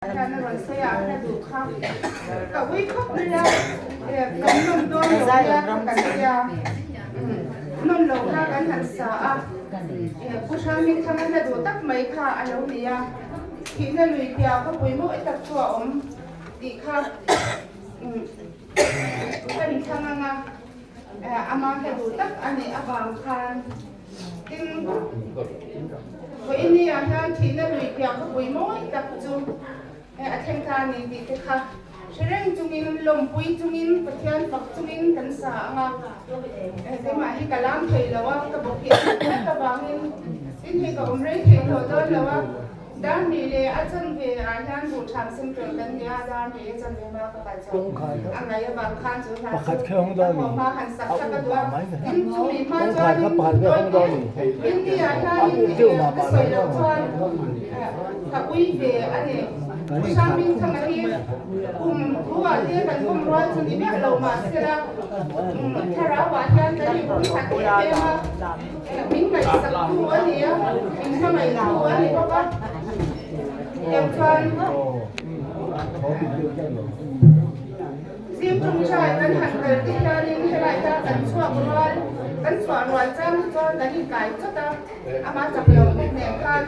Hian a rawn sawi a, a hla duh kha ka ui khawp mai a, kan nawn dawn lo nia kha kan tia, nawn lo kha kan han sa a, Pu Hrangmingthanga hla duh tak mai kha a lo ni a, thihna lui piah khawpui mawi tak chu a awm tih kha ka inthlang ang a, ama hla duh tak a nih avang khan. Tin, vawinia hian thihna lui piah khawpui mawi tak chu a thleng ta a ni tih te kha hre reng chungin, lawmpui chungin, Pathian fak chungin kan sa ang a. Keimah hi ka lam thei lo a, ka bawk hi a that vek avangin tin hei ka awm rei thei tawh dawn lo a. Darhnih leh a chanve ah hian Buhtham Central kan nia, Darhnih a chanve hma ka kal chuan a ngaih avang khan chu hla chu ka haw hma han sak kha ka duh a, tin chumi hma chuanin tawite Hindi ah hianin ka sawi loh chuan ka ui ve a ni. Pu Hrangmingthanga hi kum thu ah te kan kawm rual chu ni miah lo mahsela thlarau ah hian kan inpui khat em em a. Min ngaihsak tu a ni a, min hmangaih tu a ni bawk a. Tiang chuan zing tawngtai kan han kal te hianin helai hian kan chhuak rual, kan chhuah rual chang hi chuan kan inkai chawt a, amah chak lo bawk nen khan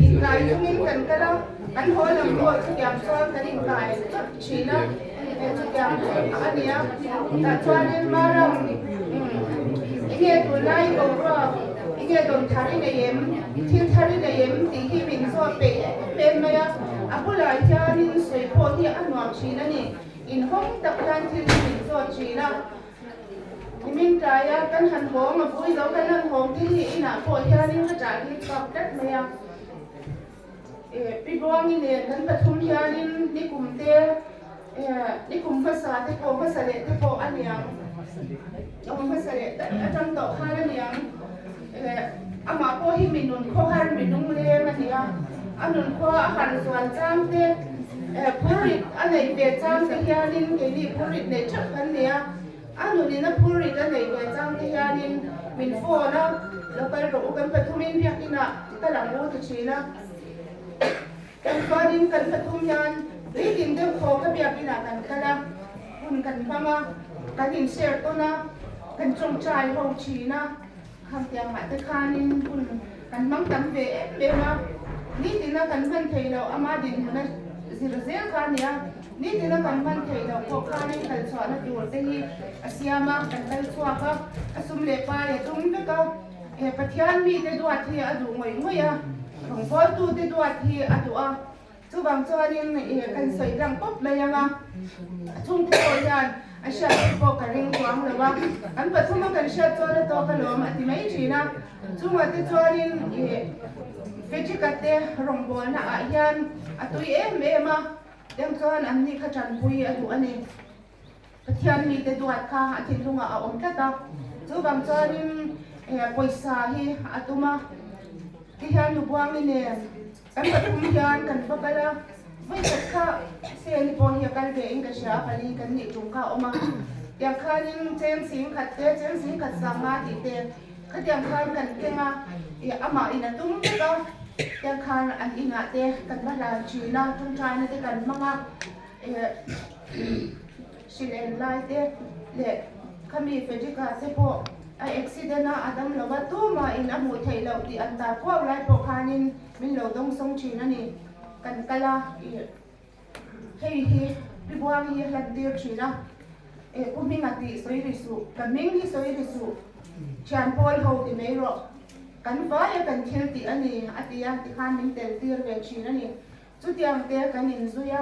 inkai chungin kan kal a, kan haw lam pawh chutiang chuan kan inkai chawt thin a. Chutiang chu a ni a, tah chuanin Maram enge tunlai boruak, enge dawn thar i nei em, thil thar i nei em tih hi min zawt peih em em mai a, a bulah hianin sawi pawh hi a nuam thin a ni, inhawng tak hian thil hi min zawt thin a. Nimin tlaia kan han hawng a vui zo kan han hawng te hi inah pawh hianin ka ṭah hi chhuak tlat mai a. Pi Buangi nen kan pathum hianin nikum te, nikum hmasa te pawh hmasa leh te pawh a niang, awm hmasa leh daih atang tawh khan a niang. Amah pawh hi mi nun khawhar mi lungleng a ni a, a nun khua a harh zual chang te, phurrit a neih ve chang te hianin keini phurrit neih theuh kan ni a. A nunin a phurrit a neih ve chang te hianin min phone a, lo kal rawh u kan pathumin biakinah ka lang u ti thin a. Kan chuanin kan pathum hian tuitin deuh thaw ka biakinah kan kal a, hun kan hmang a, kan in share tawn a, kan tawngtai ho thin a, khangtiangah te khanin hun kan hmang tam ve em em a, nitina kan hman thei loh ama dinhmun a zir zel kha a nia. Nitina kan hman theih loh pawh khanin kal chhuahna tur te hi a siam a, kan kal chhuak a, a sum leh pai a tum vek a, he Pathian mite duat hi a duh ngawih ngawih a, rawngbawltute duat hi a duh a, chuvang chuanin kan sawi tlang pawp mai ang a, a chhungte pawh hian a hriat te pawh ka ring chuang lo a, kan pathum a kan hriat chuan a tawk alawm a ti mai thin a, chungah te chuanin Frederick-a te rawngbawlna ah hian a tui em em a. Tiang chuan anni kha tanpui a duh a ni. Pathian mite duat kha a thinlungah a awm tlat a. Chuvang chuanin pawisa hi a tum a. Tihian Nubuangi nen kan pathum hian kan va kal a. Vawikhat kha Seni pawh hi a kal ve in ka hria a, pali kan nih tum kha a awm a. Tiang khanin cheng sing khat te, cheng sing khat sanga tih te Khatiang khan kan keng a, ih amah in a tum vek a, tiang khan an inah te kan va hlan thin a, tawngtaina te kan hmang a, ih hrilh lai te leh khami Frederick-a te pawh a accident a, a dam lo a, tumah in a hmuh theih loh tih an tar kuau lai pawh khanin min lo dawngsawng thin a ni, kan kal a, ih. Hei hi Pi Buang hi a hlan tir thin a, Eh Pu Hminga tih sawi ri suh, ka hming hi sawi ri suh, thian pawl ho ti mai rawh, kan vai a kan thil tih a ni a ti a, tikhan min tel tir ve thin a ni. Chutiang te kan inzui a,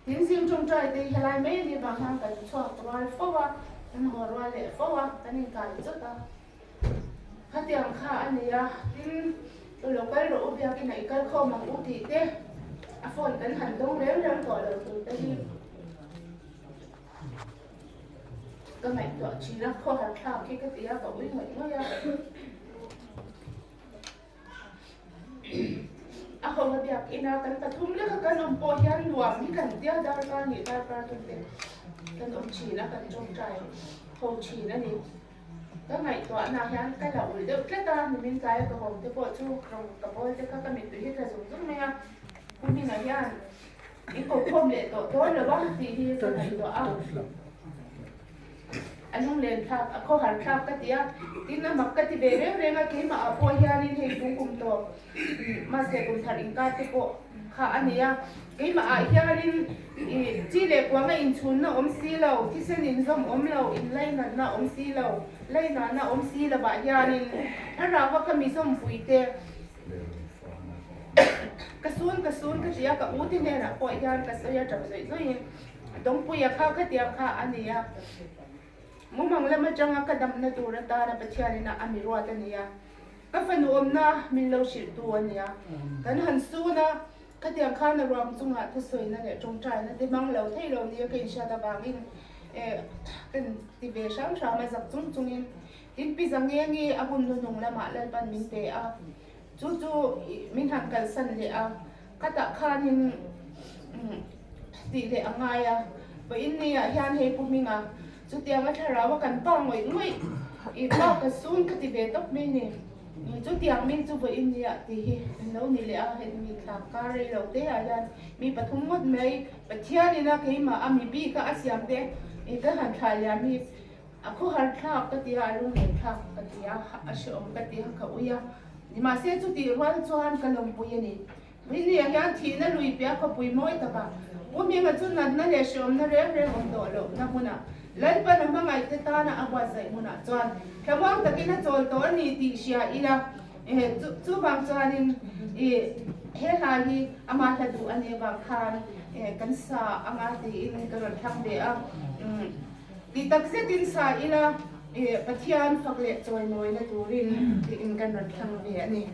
tin zing tawngtai te hi helai mai a nih vang hian kan chhuak rual fo a, kan haw rual leh fo a, kan inkai chawt a. Khatiang kha a ni a, tin lo kal rawh u biakina i kal khawm ang u tih te a phone kan han dawng reng reng tawh lo tur te hi ka ngaihtuah thin a, khawhar thlak hi ka ti a, ka ui ngawih ngawih a. A ho a biakina kan pathum leka kan awm pawh hian nuam hi kan tia darkar nih darkar tum te kan awm thin a, kan tawngtai ho thin a ni. Ka ngaihtuahna hian ka la ulh deuh tlat a, nimin tlaia ka hawm te pawh chu rawng ka bawl te kha ka mittui hi tla zung zung mai a, Pu Hminga hian. In kokhawm leh tawh dawn lo a tih hi ka ngaihtuah a. A lunglen thlak, a khawhar thlak ka ti a, tin a mak ka ti ve reng reng a, keimah ah pawh hianin hei tung kum tawp mahse kum thar inkar te pawh kha a ni a, keimah ah hianin ih chi leh kuanga inchhunna awm si lo, thisen inzawm awm lo, inlainatna awm si lo, lainahna awm si lo ah hianin thlarau a ka mizawmpui te ka sun ka sun ka ti a, ka u te hnenah pawh hian ka sawi a tap zawih zawihin. Dawngpuia kha khatiang kha a ni a, mumang lam atanga ka damna tur atana Pathianin a mi ruat a ni a, ka fanu awmna min lo hrilhtu a ni a. Kan han sun a, khatiang khan a ruang chungah thusawina leh tawngtaina te hmang lo thei lo nia ka inhriat avangin kan ti ve hram hram a, zak chung chungin tin pi Zangengi a hun hnuhnung lamah Lalpan min pe a, chu chu min han kalsan leh a. Khatah khanin tih leh a ngai a, vawiin ni ah hian hei Pu Hminga chutianga thlarau a kan pa ngawih ngawih i pa ka sun ka ti ve tawp mai ni. Chutiang mi chu vawiin ni ah tih hi an lo ni leh a, hei mi thla kar rei lo te ah hian mi pathum ngawt mai Pathianin a keimah a mi bik a a siam te i ka han thlah liam hi a khawhar thlak ka ti a, a lunglen thlak ka ti a, a hrehawm ka ti a, ka ui a. Nimahse chutih rual chuan ka lawmpui a ni. Rinnia hian thihna lui piah khawpui mawi takah Pu Hminga chu natna leh hrehawmna reng reng awm tawh lohna hmunah Lalpan a hmangaihte tana a buatsaih hmunah chuan thlamuang takin a chawl tawh a ni tih hria ila chuvang chuanin he hla hi ama hla duh a nih avang khan kan sa anga tiin ka rawn thlang ve a. Ti tak zetin sa ila Pathian fak leh chawimawina turin tiin kan rawn thlang ve a ni.